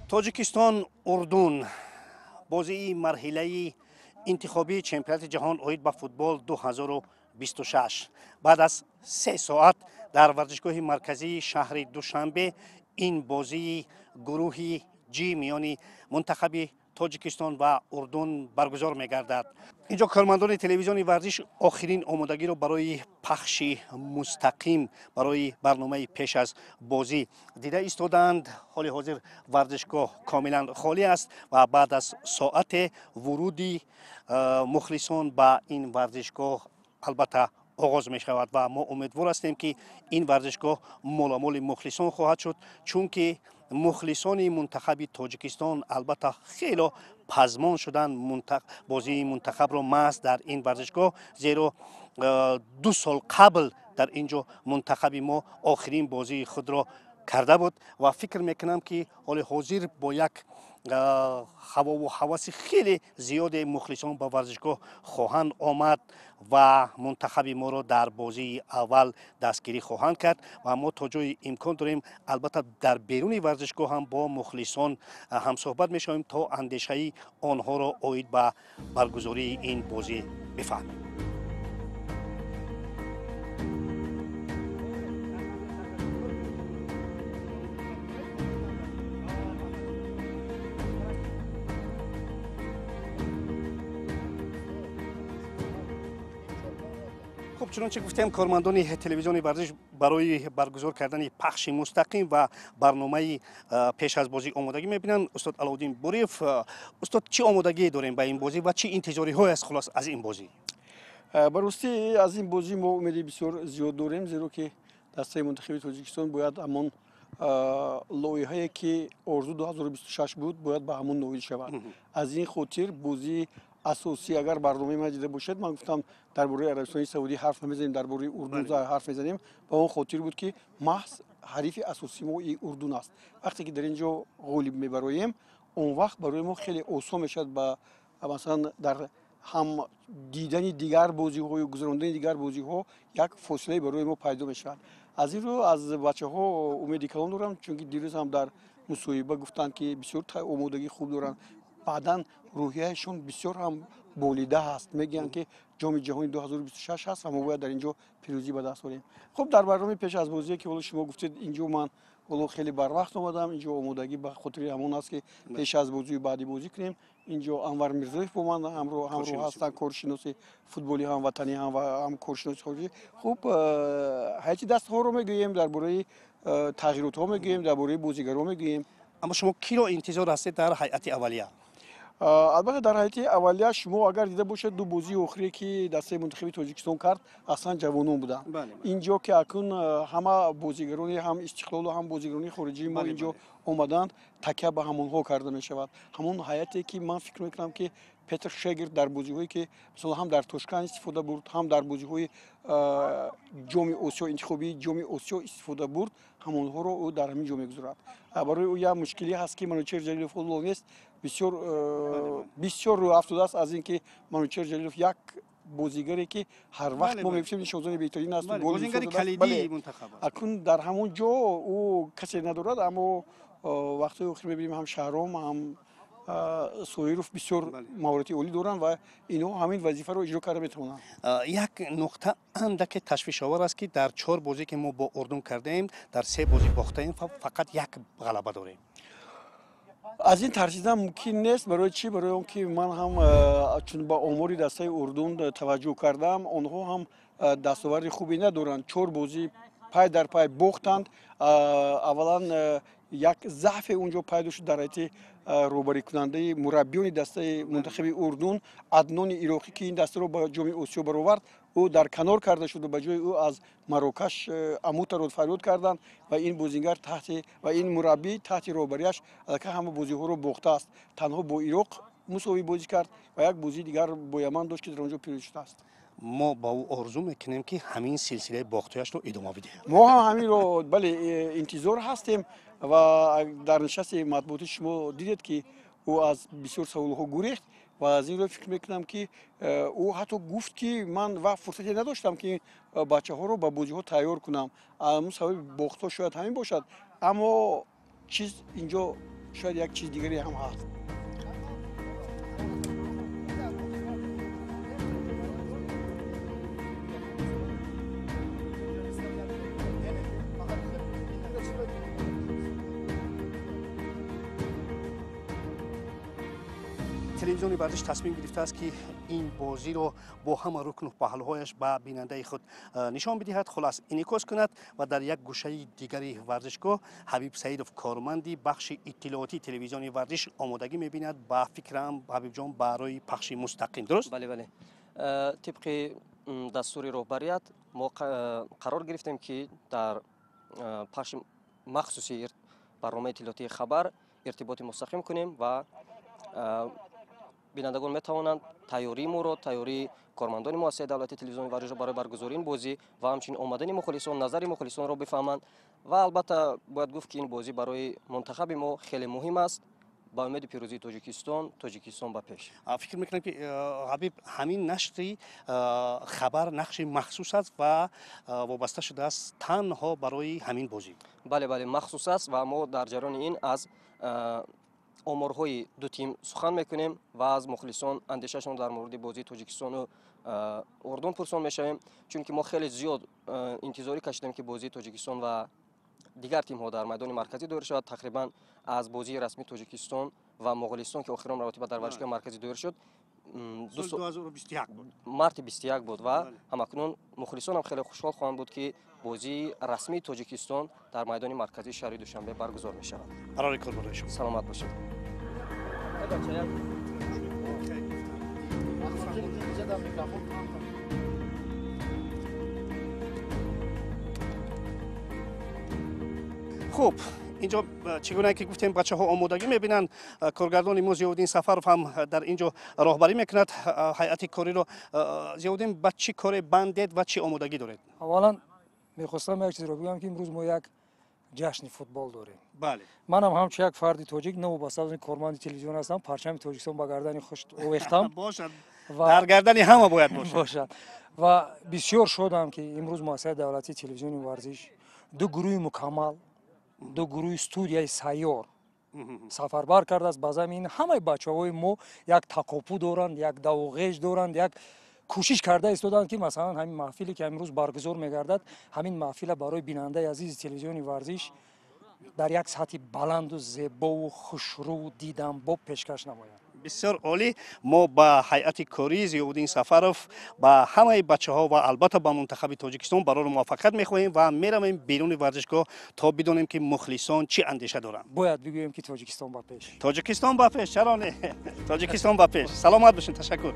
Тоҷикистон Урдун бозии марҳилаи интихобии чемпионати ҷаҳон оид ба футбол 2026 баъд аз 3 соат дар варзишгоҳи марказии шаҳри Душанбе ин бозии гурӯҳи Ҷи миёни мунтахаби Тоҷикистон ва Урдун баргузор мегардад. Инҷо кормандони телевизиони варзиш охирин омодагиро барои пахши мустақим барои барномаи пеш аз бозӣ дида истодаанд. Ҳоли ҳозир варзишгоҳ комилан холӣ аст ва баъд аз соате вуруди мухлисон ба ин варзишгоҳ албатта оғоз мешавад ва мо умедвор ҳастем, ки ин варзишгоҳ моламоли мухлисон хоҳад шуд, чунки мухлисони мунтахаби Тоҷикистон албатта хело пазмон шуданд бозии мунтахабро маҳз дар ин варзишгоҳ, зеро 2 сол қабл дар ин ҷо мунтахаби мо охирин бозии худро карда буд ва фикр мекунам, ки ҳоли ҳозир бо як ҳавову ҳаваси хеле зиёде мухлисон ба варзишгоҳ хоҳанд омад ва мунтахаби моро дар бозии аввал дастгирӣ хоҳанд кард ва мо то ҷои имкон дорем албатта дар беруни варзишгоҳ ҳам бо мухлисон ҳамсӯҳбат мешавем, то андешаи онҳоро оид ба баргузории ин бозӣ бифаҳмем. Хуб, чунончи гуфтем, кормандони телевизиони варзиш барои баргузор кардани пахши мустақим ва барномаи пеш аз бозӣ омодагӣ мебинанд. Устод Алоуддин Бориев, устод, чӣ омодагӣ дорем ба ин бозӣ ва чӣ интизориҳое аст хулос аз ин бозӣ? Ба ростӣ аз ин бозӣ мо умеди бисёр зиёд дорем, зеро ки дастаи мунтахаби Тоҷикистон бояд ҳамон лоиҳае ки орзу 2026 буд, бояд ба ҳамон ноил шавад. Аз ин хотир бозии асосӣ, агар барномаи ман дида бошед, ман гуфтам дар бораи Арабистони Саудӣ ҳарф намезанем, дар бораи Урдун ҳарф мезанем. Ба он хотир буд, ки маҳз ҳарифи асосии мо и Урдун аст. Вақте ки дар ин ҷо ғолиб мебароем, он вақт барои мо хеле осон мешавад ба масалан дар ҳам дидани дигар бозиҳою гузарондани дигар бозиҳо як фосилае барои мо пайдо мешавад. Аз ин рӯ аз бачаҳо умеди калон дорам, чунки дирӯз ҳам дар мусоҳиба гуфтанд, ки бисёр омодагии хуб доранд. Баъдан рӯҳияшон бисёр ҳам болида ҳаст. Мегӯянд, ки ҷоми ҷаҳони 2026 ҳаст ва мо бояд дар ин ҷо пирӯзӣ ба даст орем. Хуб, дар барномаи пеш аз бозие, ки ҳоло шумо гуфтед, ин ҷо ман ҳоло хеле барвақт омадам. Ин ҷо омодагӣ ба хотири ҳамон аст, ки пеш аз бозию баъди бозӣ кунем. Ин ҷо Анвар Мирзоев бо ман ҳамроҳ ҳастанд, коршиноси футболӣ ҳам ватанӣ ҳам ва ҳам коршиноси хориҷӣ. Хуб, ҳайати дастҳоро мегӯем, дар бораи тағйиротҳо мегӯем, дар бораи бозигарҳо мегӯем. Аммо шумо киро интизор ҳастед дар ҳайати аввалия? Албатта дар ҳайати аввалия шумо агар дида бошед, 2 бозии охирие ки дастаи мунтахаби Тоҷикистон кард, аслан ҷавонон буданд. Ин ҷо ки акнун ҳама бозигарони ҳам Истиқлолу ҳам бозигарони хориҷии мо ин ҷо омаданд, такя ба ҳамонҳо карда мешавад. Ҳамон ҳайате ки ман фикр мекунам, ки Петр Шегер дар бозиҳое ки мисол ҳам дар Тошканд истифода бурд, ҳам дар бозиҳои ҷоми Осиё, интихобии ҷоми Осиё истифода бурд, ҳамонҳоро ӯ дар ҳамин ҷо мегузорад. Барои ӯ як мушкиле ҳаст, ки Манучер Ҷалилов ҳоло нест, бисёр рӯ афтодааст аз ин ки Манучер Ҷалилов як бозигаре ки ҳар вақт мо мебинем нишонзани беҳтарин аст, бозигари калидии мунтахаб аст. Акнун дар ҳамон ҷо ӯ касе надорад, аммо вақтҳои охир мебинем ҳам Шаҳром, ҳам Соиров бисёр маҳорати олӣ доранд ва инҳо ҳамин вазифаро иҷро карда метавонанд. Як нуқта андаке ташвишовар аст, ки дар 4 бозӣ ки мо бо Урдун кардаем, дар 3 бозӣ бохтаем, фақат як ғалаба дорем. Аз ин тарсидан мумкин нест. Барои чӣ? Барои он ки ман ҳам чун ба омори дастаи Урдун таваҷҷӯҳ кардам, онҳо ҳам дастоварди хубе надоранд. 4 бозӣ пай дар пай бохтанд. Аввалан як заъфе унҷо пайдо шуд дар ҳайати роҳбарикунандаи мураббиёни дастаи мунтахаби Урдун, Аднони Ироқӣ, ки ин дастаро ба ҷоми Осиё баровард, ӯ дар канор карда шуд ва ба ҷои ӯ аз Марокаш Амутаро фарёд карданд ва ин бозингар таҳти ва ин мураббӣ таҳти роҳбарияш аллакай ҳама бозиҳоро бохтааст. Танҳо бо Ироқ мусовӣ бозӣ кард ва як бозии дигар бо Яман дошт, ки дар он ҷо пирӯз шудааст. Мо ба ӯ орзу мекунем, ки ҳамин силсилаи бохтҳояшро идома бидиҳад. Мо ҳам ҳаминро бале интизор ҳастем ва дар нишасти матбуотӣ шумо дидед, ки ӯ аз бисёр саволҳо гурехт ва аз ин рӯ фикр мекунам, ки ӯ ҳатто гуфт, ки ман вақт фурсате надоштам, ки бачаҳоро ба бозиҳо тайёр кунам. Сабаби бохтҳо шояд ҳамин бошад, аммо чиз инҷо Шояд як чиз дигаре ҳам ҳаст. Телевизиони варзиш тасмим гирифтааст, ки ин бозиро бо ҳама рукну паҳлӯҳояш ба бинандаи худ нишон бидиҳад, хулас инъикос кунад. Ва дар як гӯшаи дигари варзишгоҳ Ҳабиб Саидов, корманди бахши иттилоотии телевизиони варзиш, омодагӣ мебинад. Ба фикрам, Ҳабибҷон, барои пахши мустақим, дуруст? Бале, бале, тибқи дастури роҳбарият мо қарор гирифтем, ки дар пахши махсуси барномаи иттилоотии хабар иртиботи мустақим кунем ва бинандагон метавонанд тайёрии моро, тайёрии кормандони муассисаи давлатии телевизиони варзишро барои баргузории ин бозӣ ва ҳамчунин омадани мухлисон, назари мухлисонро бифаҳманд. Ва албатта бояд гуфт, ки ин бозӣ барои мунтахаби мо хеле муҳим аст. Ба умеди пирӯзии Тоҷикистон, Тоҷикистон ба пеш. Фикр мекунам, ки Ҳабиб, ҳамин нашри хабар нақши махсус аст ва вобаста шудааст танҳо барои ҳамин бозӣ. Бале, бале, махсус аст ва мо дар ҷараёни ин аз оморҳои ду тим сухан мекунем ва аз мухлисон андешашон дар мавриди бозии Тоҷикистону Урдун пурсон мешавем, чунки мо хеле зиёд интизорӣ кашидем, ки бозии Тоҷикистон ва дигар тимҳо дар майдони марказӣ доир шавад. Тақрибан аз бозии расмии Тоҷикистон ва Моғолистон, ки охирон маротиба дар варзишгоҳи марказӣ доир шуд, марти 21 буд ва ҳамакнун мухлисонам хеле хушҳол хоҳанд буд, ки бозии расмии Тоҷикистон дар майдони марказии шаҳри Душанбе баргузор мешавад. Барори кор барои шумо. Саломат бошед. Хуб, инҷо чӣ гуна ки гуфтем, бачаҳо омодагӣ мебинанд. Коргардони мо Зиёвуддин Сафаров ҳам дар инҷо роҳбарӣ мекунад ҳайати кориро. Зиёвуддин, ба чӣ коре бандед ва чӣ омодагӣ доред? Аввалан мехостам як чизро бигӯям, ки имрӯз мо як ҷашни футбол дорем. Бале, манам ҳамчун як фарди тоҷик, новобаста аз ин корманди телевизион ҳастам, парчами Тоҷикистон ба гардани хуш овехтам. Бошад, дар гардани ҳама бояд бошад. Бошад. Ва бисёр шодам, ки имрӯз муассисаи давлатии телевизиони варзиш ду гурӯҳи мукаммал, ду гурӯҳи студияи сайёр сафарбар кардааст. Ба замин ҳамаи бачаҳои мо як такопӯ доранд, як давоғеж доранд, як кӯшиш карда истоданд, ки масалан ҳамин маҳфиле, ки имрӯз баргузор мегардад, ҳамин маҳфила барои бинандаи азизи телевизиони варзиш дар як сатҳи баланду зебову хушрӯ диданбоб пешкаш намоянд. Бисёр олӣ. Мо ба ҳайати корӣ Зиёвуддин Сафаров, ба ҳамаи бачаҳо ва албатта ба мунтахаби Тоҷикистон барори муваффақият мехоҳем ва меравем беруни варзишгоҳ, то бидонем, ки мухлисон чӣ андеша доранд. Бояд бигӯем, ки Тоҷикистон ба пеш. Тоҷикистон ба пеш, чаро не? Тоҷикистон ба пеш. Саломат бошед, ташаккур.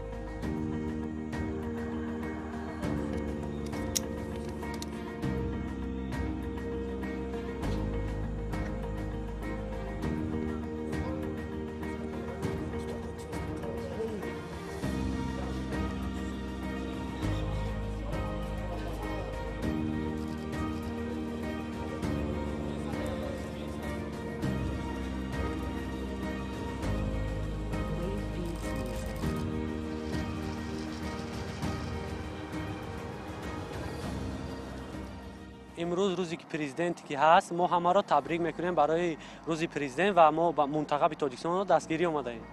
Имрӯз рӯзе ки президенте ки ҳаст, мо ҳамаро табрик мекунем барои рӯзи президент ва мо ба мунтахаби Тоҷикистонро дастгирӣ омадаем.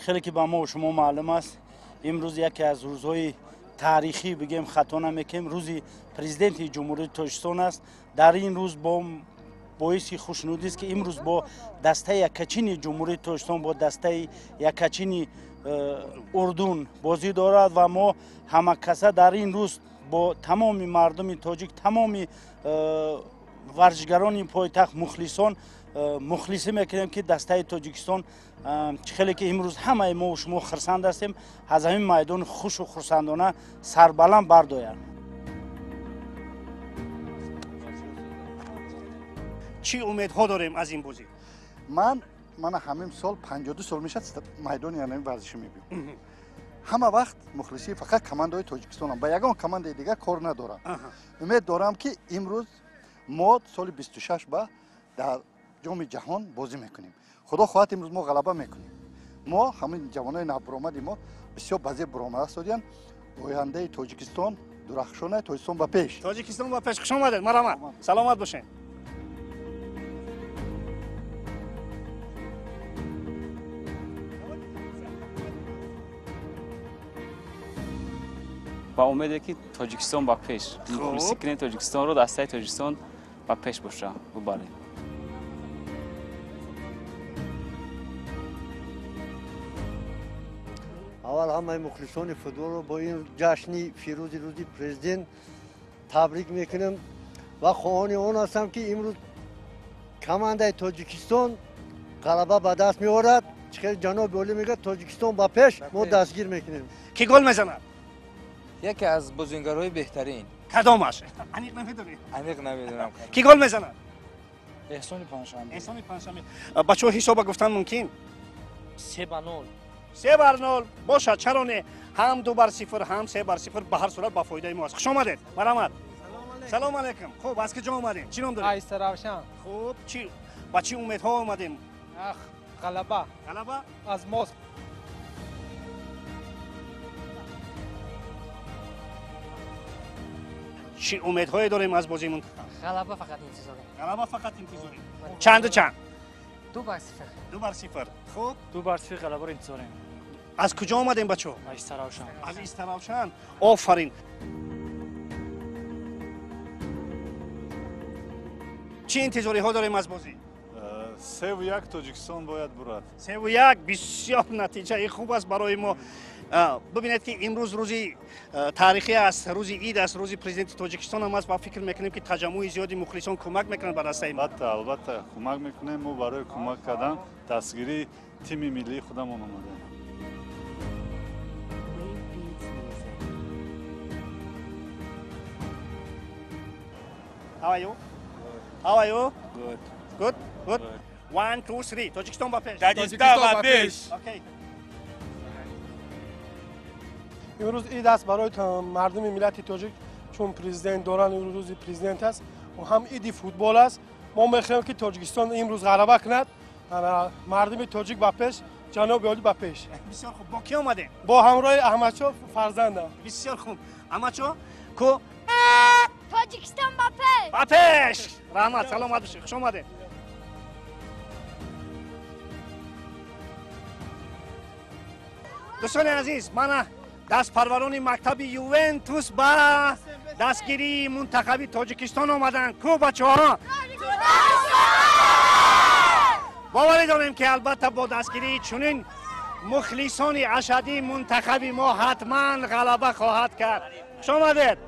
Хеле ки ба мо шумо маълум аст, имрӯз яке аз рӯзҳои таърихӣ бигем, хато намекунем, рӯзи президенти Ҷумҳурии Тоҷикистон аст. Дар ин рӯз бо боиси хушнудист, ки имрӯз бо дастаи якачини Ҷумҳурии Тоҷикистон бо дастаи якачини Урдун бозӣ дорад ва мо ҳамакаса дар ин рӯз бо тамоми мардуми тоҷик, тамоми варзишгарони пойтахт, мухлисон мухлисӣ мекунем, ки дастаи Тоҷикистон, чӣ хеле ки имрӯз ҳамаи мо шумо хурсанд ҳастем, аз ҳамин майдон хушу хурсандона сарбаланд бардояд. Чӣ умедҳо дорем аз ин бозӣ? Мана ҳамин сол 52 сол мешавад, майдони ҳамин варзишӣ мебиём. Ҳама вақт мухлисии фақат командаҳои Тоҷикистонам, ба ягон командаи дигар кор надорам. Умед дорам, ки имрӯз мо соли 26 ба дар ҷоми ҷаҳон бозӣ мекунем. Худо хоҳад, имрӯз мо ғалаба мекунем. Мо ҳамин ҷавонои навбуромади мо бисёр базир буромада стодиянд. Ояндаи Тоҷикистон дурахшона. Тоҷикистон ба пеш! Тоҷикистон ба пеш! Хуш омадед, марҳамат, саломат бошед. Ба умеде ки Тоҷикистон ба пеш. Мухлисӣ кунем Тоҷикистонро, дастаи Тоҷикистон ба пеш боша, бубарем. Аввал ҳамаи мухлисони футболро бо ин ҷашни фирӯзи рӯзи президент табрик мекунем ва хоҳони он ҳастам, ки имрӯз командаи Тоҷикистон ғалаба ба даст меорад. Чӣ хеле ҷаноби олӣ мегӯяд, Тоҷикистон ба пеш, мо дастгир мекунем. Кӣ гол мезанад? Яке аз бозингарҳои беҳтарин. Кадомаш? Аниқ намедонед? Аниқ намедонам. Кӣ гол мезанад? Эҳсони Панҷшанбе. Эҳсони Панҷшанбе. Бачаҳо, ҳисоба гуфтан мумкин? 3-0. 3-0 бошад, чаро не? Ҳам 2-0, ҳам 3-0, ба ҳар сурат ба фоидаи мо аст. Хуш омадед, марҳамат. Салом алейкум. Хуб, аз куҷо омадем? Чӣ ном доред? Аз Истаравшан. Хуб, чӣ ба чӣ умедҳо омадем? Ах, ғалаба. Ғалаба? Аз мост. Чӣ умедҳое дорем аз бозии мунтахаб? Ғалаба фақат интизорем. Ғалаба фақат интизорем. Чанду чанд? 2-0. 2-0. Хуб, 2-0 ғалабаро интизорем. Аз куҷо омадем, бачаҳо? Аз Истаравшан. Аз Истаравшан. Офарин. Чӣ интизориҳо дорем аз бозӣ? 3-1 Тоҷикистон бояд бурад. 3-1 бисёр натиҷаи хуб аст барои мо. Бибинед, ки имрӯз рӯзи таърихӣ аст, рӯзи ид аст, рӯзи президенти Тоҷикистон ҳам аст ва фикр мекунем, ки таҷаммуи зиёди мухлисон кӯмак мекунанд ба дастаи мо. Албатта, албатта, кӯмак мекунем. Мо барои кӯмак кардан дастгирии тими миллии худамон омадем. How are you? How are you? Good. Good? Good? One, two, three. Тоҷикистон ба пеш. Тоҷикистон ба пеш. Okay. Имрӯз ид аст барои мардуми миллати тоҷик, чун президент доранд, имрӯз рӯзи президент аст ва ҳам иди футбол аст. Мо мехоҳем, ки Тоҷикистон имрӯз ғалаба кунад. Мардуми тоҷик ба пеш, ҷаноби олӣ ба пеш. Бисёр хуб. Бо кӣ омадем? Бо ҳамроҳи Аҳмадшоҳ фарзандам. Бисёр хуб. Аҳмадшоҳ, ку Тоҷикистон ба пеш. Ба пеш. Раҳмат, саломат бошед. Хуш омадед. Дӯстони азиз, мана дастпарварони мактаби Ювентус ба дастгирии мунтахаби Тоҷикистон омаданд. Ку бачаҳо? Боварӣ дорем, ки албатта бо дастгирии чунин мухлисони ашадии мунтахаби мо ҳатман ғалаба хоҳад кард. Хуш омадед.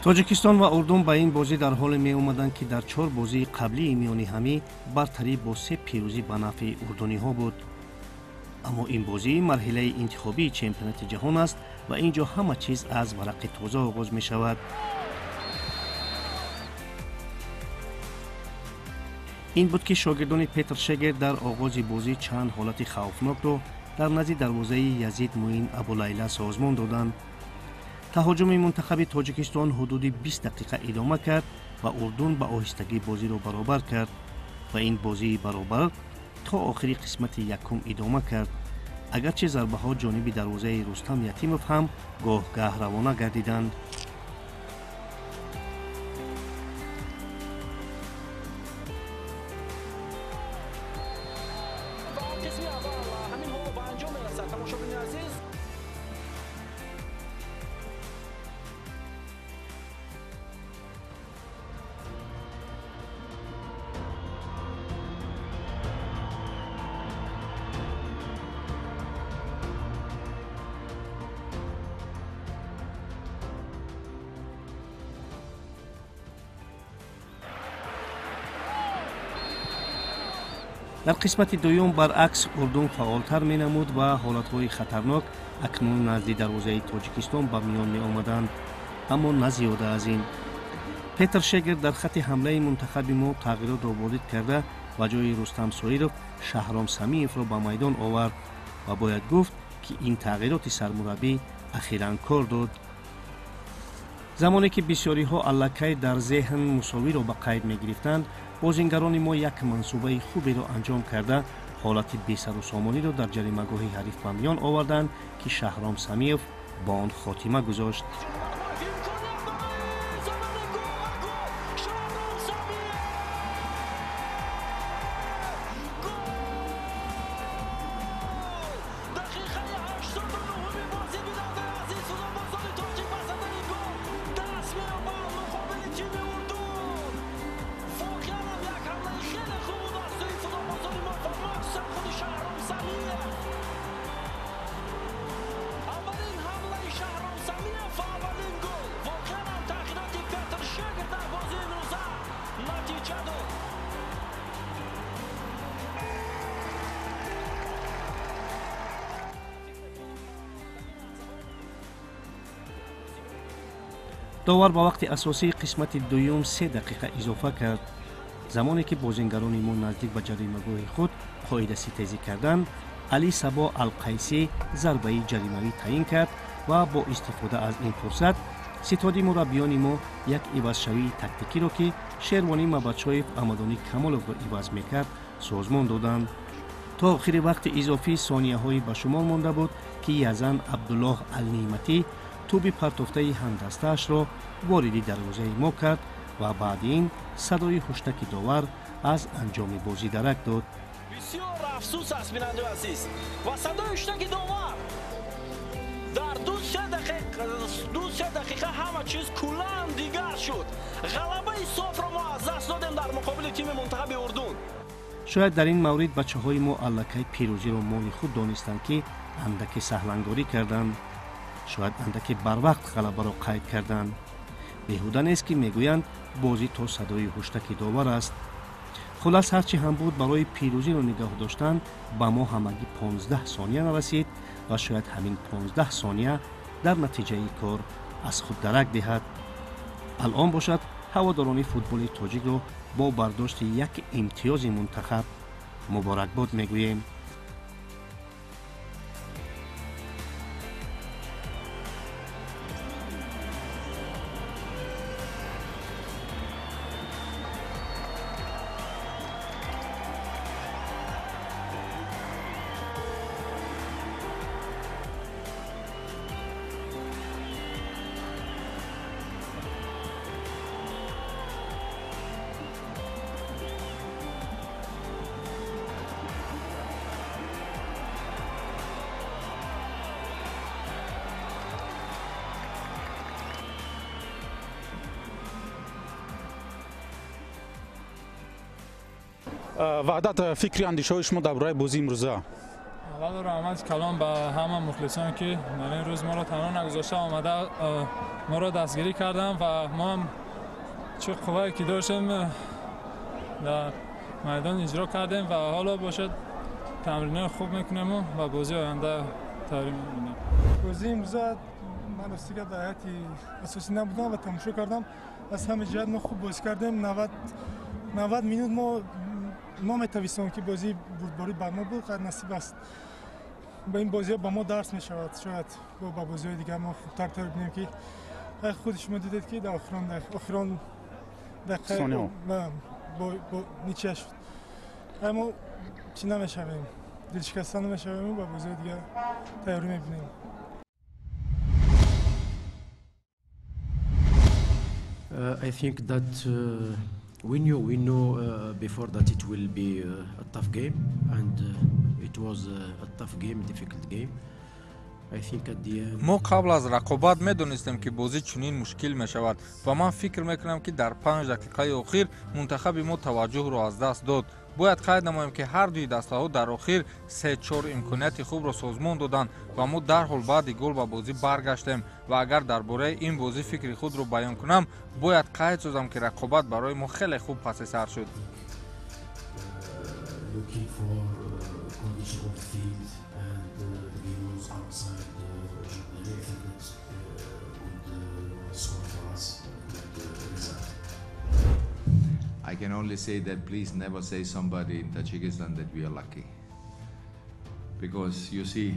Тоҷикистон ва Урдун ба ин бозӣ дар ҳоле меомаданд, ки дар чор бозии қаблии миёни ҳамӣ бартарӣ бо се пирӯзӣ ба нафъи урдуниҳо буд. Аммо ин бозӣ марҳилаи интихобии чемпионати ҷаҳон аст ва ин ҷо ҳама чиз аз варақи тоза оғоз мешавад. Ин буд, ки шогирдони Петр Шегер дар оғози бозӣ чанд ҳолати хавфнокро дар назди дарвозаи Язид Муин Абулайла созмон доданд. Таҳоҷуми мунтахаби Тоҷикистон ҳудуди 20 дақиқа идома кард ва Урдун ба оҳистагӣ бозиро баробар кард ва ин бозии баробар то охири қисмати якум идома кард, агарчи зарбаҳо ҷониби дарвозаи Рустам Ятимов ҳам гоҳ-гаҳ равона гардиданд. Дар қисмати дуюм баръакс Урдун фаъолтар менамуд ва ҳолатҳои хатарнок акнун назди дарвозаи Тоҷикистон ба миён меомаданд, аммо на зиёда аз ин. Петр Шегер дар хатти ҳамлаи мунтахаби мо тағйиротро ворид карда, ба ҷои Рустам Соиров Шаҳром Самиевро ба майдон овард ва бояд гуфт, ки ин тағйироти сармураббӣ ахиран кор дод. Замоне ки бисёриҳо аллакай дар зеҳн мусовиро ба қайд мегирифтанд, бозингарони мо як мансубаи хуберо анҷом карда, ҳолати бесарусомониро дар ҷаримагоҳи ҳариф ба миён оварданд, ки Шаҳром Самиев ба он хотима гузошт. Довар ба вақти асосии қисмати дуюм 3 дақиқа изофа кард. Замоне ки бозингарони мо наздик ба ҷаримагоҳи худ қоидаситезӣ карданд, Али Сабо Алқайсӣ зарбаи ҷаримавӣ таъин кард ва бо истифода аз ин фурсат ситоди мураббиёни мо як ивазшавии тактикиро, ки Шервонӣ Мабадшоев Амадонӣ Камоловро иваз мекард, созмон доданд. То охири вақти изофӣ сонияҳое ба шумор монда буд, ки Язан Абдуллоҳ Алнеъматӣ тӯби партофтаи ҳамдастаашро вориди дарвозаи мо кард ва баъди ин садои ҳуштаки довар аз анҷоми бозӣ дарак дод. Бисёр афсӯс аст, бинандаи азиз, ва садои ҳуштаки довар дар ду-се дақиқа ҳама чиз куллан дигар шуд. Ғалабаи софро мо аз даст додем дар муқобили тими мунтахаби Урдун. Шояд дар ин маврид бачаҳои мо аллакай пирӯзиро моли худ донистанд, ки андаке саҳлангорӣ карданд, шояд андаке барвақт ғалабаро қайд карданд. Беҳуда нест, ки мегӯянд бозӣ то садои ҳуштаки довар аст. Хулас, ҳарчи ҳам буд, барои пирӯзиро нигоҳ доштан ба мо ҳамагӣ 15 сония нарасид ва шояд ҳамин 15 сония дар натиҷаи кор аз худ дарак диҳад. Алъон бошад, ҳаводорони футболи тоҷикро бо бардошти як имтиёзи мунтахаб муборакбод мегӯем. Ваҳдат, фикри андешаҳои шумо дар бораи бозии имрӯза? Аввал раҳмати калом ба ҳама мухлисон, ки дар ин рӯз моро танҳо нагузошта омада моро дастгирӣ карданд ва мо ҳам чӣ қуввае ки доштем дар майдон иҷро кардем ва ҳоло бошад тамринҳои хуб мекунему ва бозии оянда тайёрӣ мебинем. Бозии имрӯза ман ростига дар ҳайати асосӣ набудам ва тамошо кардам. Аз ҳама ҷиҳат мо хуб бозӣ кардем. 90 минут мо наметавонистем, ки бозии бурдборӣ бар мо буд, насиб аст. Ба ин бозиҳо ба мо дарс мешавад, шояд ба бозиҳои дигар мо хубтар тайёр бинем, ки худи шумо дидед, ки дар охирон дақиқа ничия шуд. Мо чӣ намешавем, дилшикаста намешавем, ба бозиҳои дигар тайёрӣ мебинем. I think that we knew before that it will be a tough game, and it was a tough game, difficult game. I think at the end. Мо қабл аз рақобат медонистем, ки бозӣ чунин мушкил мешавад ва ман фикр мекунам, ки дар 5 дақиқаи охир мунтахаби мо таваҷҷӯҳро аз даст дод. Бояд қайд намоем, ки ҳар дуи дастаҳо дар охир 3-4 имконияти хубро созмон доданд ва мо дарҳол баъди гол ба бозӣ баргаштем. Ва агар дар бораи ин бозӣ фикри худро баён кунам, бояд қайд созам, ки рақобат барои мо хеле хуб паси сар шуд. Looking for condition of the field and the game was outside Jordan, I think that's good score for us, good result. I can only say that please never say somebody in Tajikistan that we are lucky. Because you see,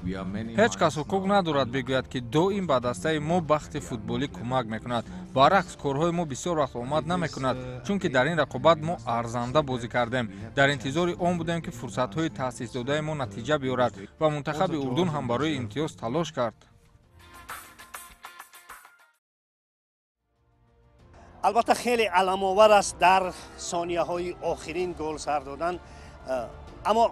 we are many. Ҳеҷ кас ҳуқуқ надорад бигӯяд, ки доим ба дастаи мо бахти футболӣ кӯмак мекунад. Баръакс, корҳои мо бисёр вақт омад намекунад, чунки дар ин рақобат мо арзанда бозӣ кардем. Дар интизори он будем, ки фурсатҳои таъсисдодаи мо натиҷа биёрад ва мунтахаби Урдун ҳам барои имтиёз талош кард. Албатта, хеле аламовар аст дар сонияҳои охирин гол сар додан, аммо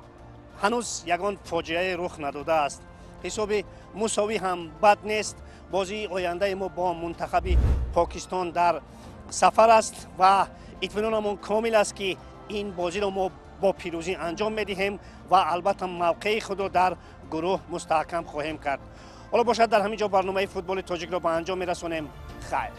ҳанӯз ягон фоҷиае рух надодааст. Ҳисоби мусовӣ ҳам бад нест. Бозии ояндаи мо бо мунтахаби Покистон дар сафар аст ва итминонамон комил аст, ки ин бозиро мо бо пирӯзӣ анҷом медиҳем ва албатта мавқеи худро дар гурӯҳ мустаҳкам хоҳем кард. Ҳоло бошад, дар ҳамин ҷо барномаи футболи тоҷикро ба анҷом мерасонем. Хайр.